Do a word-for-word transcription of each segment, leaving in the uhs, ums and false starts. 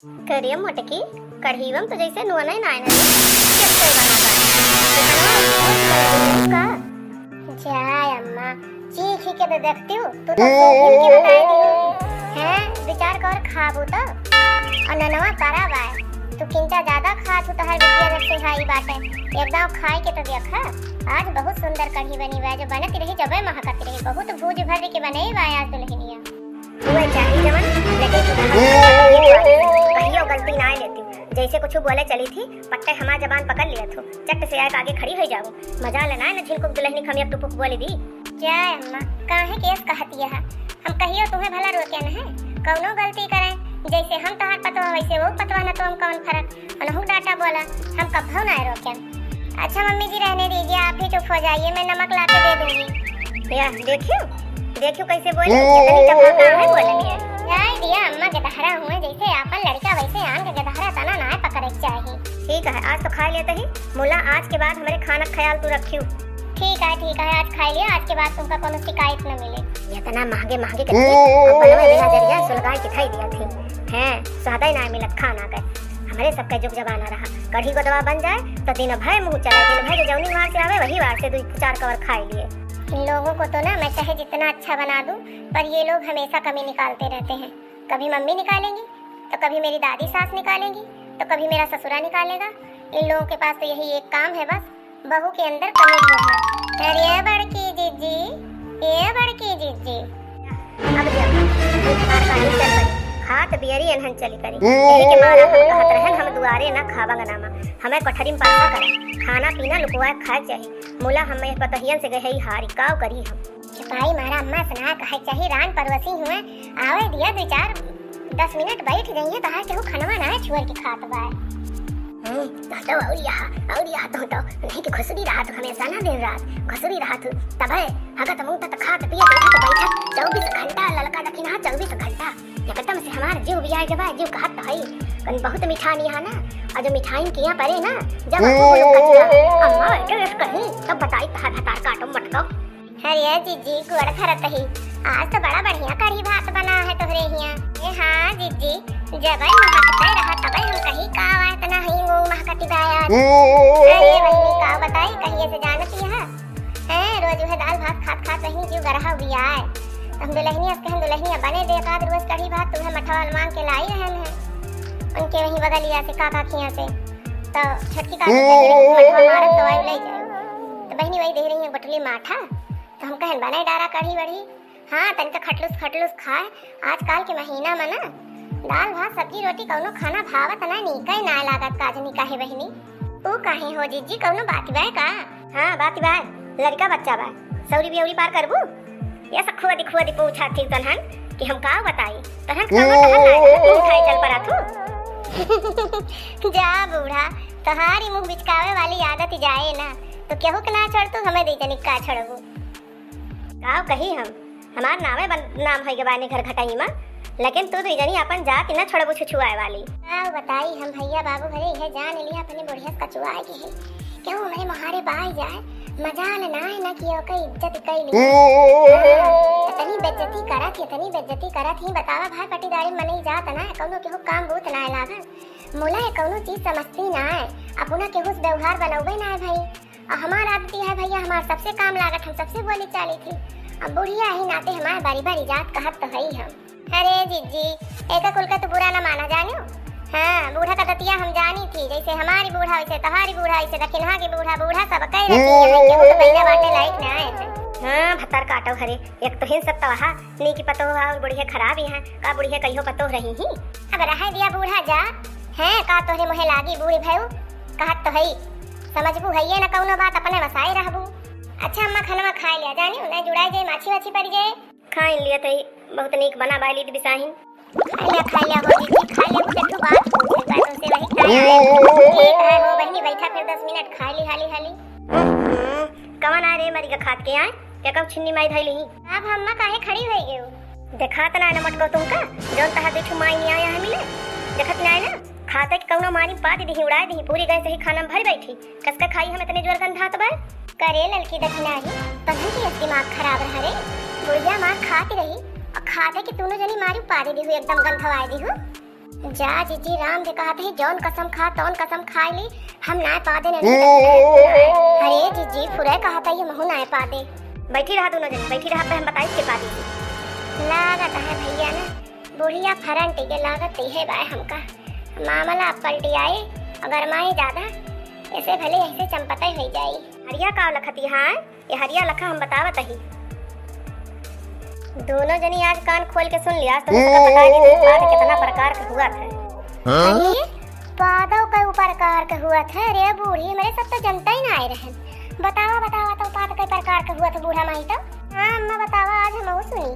करे मोटकी, कढ़ीवा में तो जैसे नून ही ना आए ना रे। कैसे बना बा? तो बनवा का? जाय अम्मा, चीखी के तो देखती हूँ, तू तो सोहिन के बताई दी। हैं, विचार कर खाबू तो। और ननवा करा बाय, तू किंचा ज्यादा खात हूँ, तोहर बिटिया जब से भाई बाटे, एक दाव खाए के तो देखा। आज बहुत सुंदर कढ़ी बनी बा, जो बनत रही जबे महकत रही, बहुत भूज भर के बने बा आज दुल्हनिया। हुए चाही जवन, लेकिन सुधार कहियो गलती ना लेती। जैसे कुछ बोले चली थी, पट्टे हमार जबान पकड़ लिया थू। चट से आए आगे खड़ी हो जाओ। मजा लेना है ना झिनकुक दुल्हनी खमियक टुपुक बोली दी। क्या है अम्मा, काहे केस कहती है? हम कहियो तुम्हें भला रोके न है? कौनो गलती करें, जैसे हम तोहार पतवा वैसे वो पतवा न, तो हम कौन फर्क? अनहु डाटा बोला, हम कभो ना रोके। अच्छा मम्मी जी, रहने दीजिए, आप ही चुप हो जाइए, मैं नमक ला के दे दूंगी। या, देखियो, देखियो कैसे बोले, इतनी चपका है बोले में। जाए दिया, अम्मा के दहरा हुए, जैसे आपन लड़का वैसे आन के दहरा तना ना पकड़े के चाही। ठीक है, आज तो खा लेते ही, मुला आज के बाद हमरे खाना ख्याल तू रखियो। ठीक है, ठीक है, आज खा लिया, आज के बाद तुमका कोनो शिकायत न मिले। इतना महंगे महंगे के दिए, हम बनवा बिना जरिया सुलगाई के खाई दिया थे। हैं, स्वादा ही ना मिलत खाना के। हमरे सबके जुग जमाना रहा, कढ़ी गोदवा बन जाए तो दिन भर मुंह चला, दिन भर के जौनी वार से आवे वही वार से दो चार कवर खाए लिए। इन लोगों को तो ना मैं चाहे जितना अच्छा बना दूं, पर ये लोग हमेशा कमी निकालते रहते हैं। कभी मम्मी निकालेंगी, तो कभी मेरी दादी सास निकालेंगी, तो कभी मेरा ससुरा निकालेगा। इन लोगों के पास तो यही एक काम है बस, बहू के अंदर कमी ढूंढना। अरे बड़की जीजी, ए बड़की जीजी। अब देखो, बुखार का ही चल पड़ी। खात बियरी एनहन चली करी। यही के मारा हम कहत रहन, हम दुआरे ना खाबंग नामा। हमें कोठरी में पासा करे। खाना पीना लुकवा खाए चाही। मुला हम पतोहियन से गए हारी, काव करी हम। छिपाई मारा अम्मा से ना कहे चाही, रान पड़ोसी हुए, आवे दिया दो चार, दस मिनट बैठ जाइए, तहार केहू खनवा ना है छुअर के खात बा। हम्म, तो, तो और यहाँ, और यहाँ तो, तो नहीं कि घुसरी रहा तू हमेशा ना दिन रात, घुसरी रहा तू, तबे हगत मुंह तक खात पिए बैठत बैठत चउबीस घंटा ललका दखिना, चउबीस घंटा। एकदम से हमार जीव बियाए के बा, जीव कहत तो हई, कन बहुत मिठाई यहाँ ना, और जो मिठाई किया परे ना, जब वो लोग कचरा, अम्मा, एड्रेस कहीं, तब बताई तहार भतार काटो मटको। अरे जीजी, गोड़ धरत ही, आज तो बड़ा बढ़िया कढ़ी भात बना है तोहरे हियां। ए हाँ जीजी, जबे महकते रहा तबे हम कही का आवा इतना ही वो महकती बा आज। अरे बहिनी का बताई, कहिए से जानती है, हैं, रोज वह दाल भात खात खात बहिनी जीव गरहा उबियाए। हम दुल्हनिया से कहन दुल्हनिया बने दे एक आध रोज कढ़ी भात, तुम्हें मठवा मांग के लाई रहन है। उनके वहीं बगलिया से काका खिया से। तो छोटकी काकी कही रही, "मठवा मारत तो आयु ले जाओ।" तो बहिनी वही दे रही है बटली माठा। तो हम कहन बनाई डारा कढ़ी बढ़ी। हाँ, तनिका खटलुस खटलुस खाए। आजकल के महीना में ना दाल भात सब्जी रोटी कौनो खाना भावत ना, नीके ना लागत। काजनी काहे बहिनी? तू काहे हो जीजी, कौनो बात बा का? हाँ, बात बा, लड़का बच्चा बा, सौरी बियौरी पार करबू? ये सब खुआ दी खुआ दी पूछा थी तनहन कि हम का बताई, तनहन कौनो टहल ना है, तू उठाए चल पड़ा तू। जा बूढ़ा, तोहारी मुंह बिचकावे वाली आदत जाए ना, तो केहू के ना छोड़ तू, हमें दे जनिक का छोड़बू। काव कही हम, हमार नामे बदनाम होई गए बानी घर घटाई मा, लेकिन तू दुई जनी अपन जात न छोड़बू छुछुआए वाली। काव बताई हम भैया बाबू घरे यह जान लिया अपने बुढ़िया कचुआए के है। केहू हमरे मोहारे बाई जाए, मजाल ना है ना कि ओकर इज्जत कई ली। इतनी बेइज्जती करत, इतनी बेइज्जती करत ही बतावा भाई पटीदारी मनई जात ना है, कौनो केहू काम बूत ना है लागल। मुला है कौनो चीज समझती ना है, अपना केहू से व्यवहार बनौबे ना है भाई। और हमार आदती है भैया, हमार सबसे काम लागत, हम सबसे बोली चाली थी। अब बुढ़िया ही नाते हमार बारी बारी जात कहत तो हई हम। अरे जीजी, एका कुल का तो बुरा ना माना जानियो। हाँ, बूढ़ा का दतिया हम जानी थी, जैसे हमारी बूढ़ा वैसे तोहारी बूढ़ा, वैसे दखिनहा की बूढ़ा, बूढ़ा सब कह रहती है, केहू तो पहले बाटे लायक ना है। हाँ, भत्तर काटो हरे, एक तो हिन सब तवहा, नी की पतोह और बुढ़िया खराब ही हैं, का बुढ़िया कहियो पतोह रही ही? अब रहे दिया बूढ़ा जा, हैं का तोहरे मुहे लागी बूढ़ी भयू, कहत तो हई, समझबू हइये न कउनो बात, अपने वसाए रहबू। अच्छा अम्मा, खानवा खाए लिया, जानियो, नहीं जुड़ाए जाए, माछी वाछी पड़ जाए। खाए लिया तई, बहुत नीक बना बाली बिसाहिन। खाए लिया, खाए लिया हो जीजी, खाए लिया, कुछ एक ठो बात पूछे बा तुमसे, वही खाए आए। ठीक है हो बहिनी, बैठा फिर दस मिनट, खाए ली हाली हाली। हम्म, कवन आ रे मरी का खात के आए, क्या कब छिन्नी माई धइली ही? अब अम्मा काहे खड़ी होई गयो? देखात ना न मटको तुमका, जौन तहार बिठू माई नहीं आया है मिले, देखत नहीं ना? खाते के कौनो मारी पाद दिही, उड़ाए दिही, पूरी गैस ही खाना में भर बैठी। कसका खाई हम इतने जोर गंधात बा? करे ललकी दखिनाही, तन्हन की दिमाग खराब रहा रे। बुढ़िया मार खाती रही, और खाते के तूनो जनी मारी पादी दिहु, एकदम गंधवाए दिहु। जा जिज्जी, राम जे कहत ही, जौन कसम खा, तौन कसम खाइ ली, हम नाय पादे, नहीं तो नहीं फुराए। अरे जिज्जी, फुराए कहत ही, हमहू नाय पादे। बैठी रहा दुनो जनी, बैठी रहा, तब हम बताई के पादी। लागत है भैया ना, बुढ़िया फरंटी के लागत ही है बाय हमका। मामला अब पलटी आए, अगर माई ज्यादा, ऐसे भले ऐसे चंपतई होइ जाई। हरिया का लखती है? ये हरिया लखा हम बतावत ही। दोनों जनी आज कान खोल के सुन लिया, आज तो सबका बताई कि पाद कितना प्रकार के हुआ था। हाँ? अरे, पादो कई प्रकार के हुआ था रे बूढ़ी, हमरे सब तो जनता ही ना आए रहन। बतावा, बतावा तो पाद कई प्रकार के हुआ था बूढ़ा माई तो। हाँ अम्मा बतावा, आज हम वो सुनी।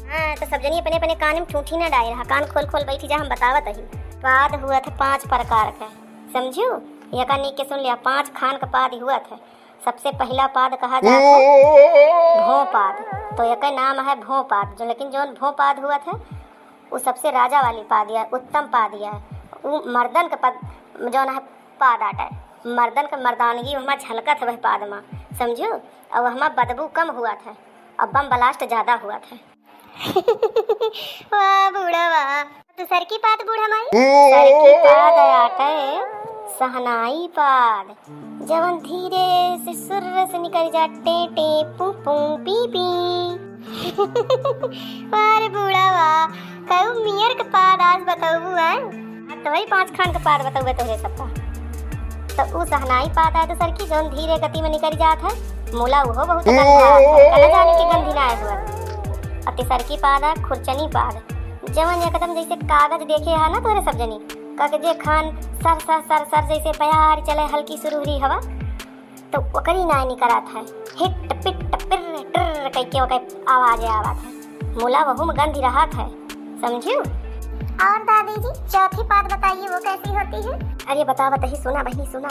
हाँ, तो सब जनी अपने अपने कान में ठूठी ना डाए रहा, कान खोल खोल बैठी जा, हम बतावत ही। पाद हुआ था पाँच प्रकार के, समझू? एका नीक के सुन लिया, पाँच खान के पाद हुआ था। सबसे पहिला पाद कहा जात है भों पाद, तो एकर नाम है भों पाद। जो, लेकिन जौन भों पाद हुआ था, उ सबसे राजा वाली पाद या उत्तम पाद या। उ मर्दन के पद, जौन है पाद आटे, मर्दन के मर्दानगी वहमा झलकत है वह पाद मा, समझू? और वहमा बदबू कम हुआ था और बम ब्लास्ट ज्यादा हुआ था। वाह बूढ़ा वाह। दूसर की पाद बूढ़ा माई? दूसर की पाद आटे सहनाई पाद, जवन धीरे से सुर्र से निकल जाटे, टे पू पू पी पी। वाह रे बूढ़ा वाह, कहू मियर के पाद आज बतौबू आए। आज तो वही पाँच खान के पाद बतौबे तोहरे सबका। तो उ सहनाई पाद आए दूसर की, जौन धीरे गति में निकल जात है, मुला उहो बहुत गंधा है, कना जाने की गंधी ना आए हुआ। और तीसर की पाद है खुरचनी पाद, जवन एकदम जैसे कागज देखे है ना तोहरे सब जनी, का के जे Khan sir sir sir sir जैसे बयार चले हल्की सुरहुरी हवा, तो ओकरी नाय निकरात है, हिट पिट पिर टिर कह के ओकर आवाज आवत है। मुला वहू में गंधी रहत है, समझू? और दादी जी, चौथी पाद बताइए, वो कैसी होती है? अरे बतावत ही, सुना बहिनी, सुना।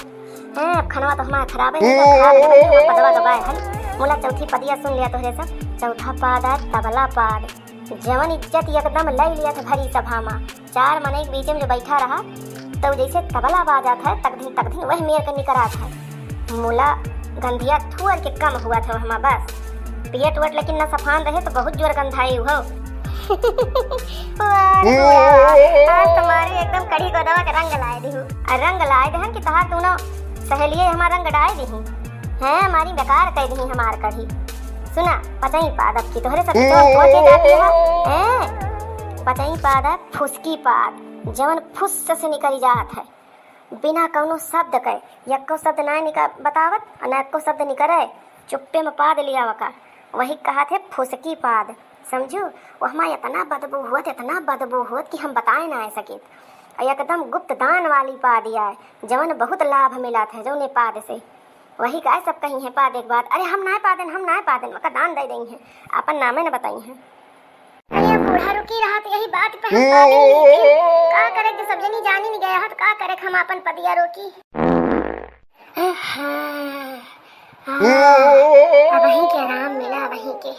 हैं, अब खनवा तो हमारा खराब है, नहीं तो खराब है, बहिनी, हमारा पदवा तो बाय है। मुला चौथी पदिया सुन लिया तोहरे सब। चौथा पाद है तबला पाद, जवन इज्जत एकदम लई लिया था भरी सभा मा। चार मनई के बीच में जो बैठा रहा, तो जैसे तबला बाजत है, तक दिन, तक दिन वही मेर के निकरात है। मुला गंधिया थुअर के कम हुआ था वहमा बस। पेट वट लेकिन न सफान रहे तो बहुत जोर गंधाई हो। वाह रे वाह, आज तुम्हारी एकदम कढ़ी गोदवा के रंग लाए दी हूँ। आ रंग लाए दहन कि तहार दोनों सहेलिये हमार रंग डाए दी हैं, हमारी बेकार कह दी हमार कढ़ी। सुना, पचई पाद अब की तोहरे सब चोर पहुंचे जाती है। हैं? पचई पाद है फुसकी पाद, जवन फुस से निकल जात है, बिना कौनो शब्द के, यक्को शब्द ना निका-, बतावत, और ना यक्को शब्द निकरे, चुप्पे में पाद लिया वका, वही कहत है फुसकी पाद, समझू? वहमा इतना बदबू होत, इतना बदबू होत कि हम बताए ना सकित। और एकदम गुप्त दान वाली पाद या है, जवन बहुत लाभ मिलत है जौने पाद से। वही का सब कही है पाद एक बात, अरे हम नाय पादेन, हम नाय पादेन, मका दान दे देई है, अपन नामे न बताई है। अरे बूढ़ा रुकी रहा तो यही बात पे हम पादे नहीं थे। का करे जो सब जनी जानी नहीं गया हो तो का करे हम अपन पदिया रोकी। हाँ, हाँ, अब वहीं के आराम मिला, वहीं के।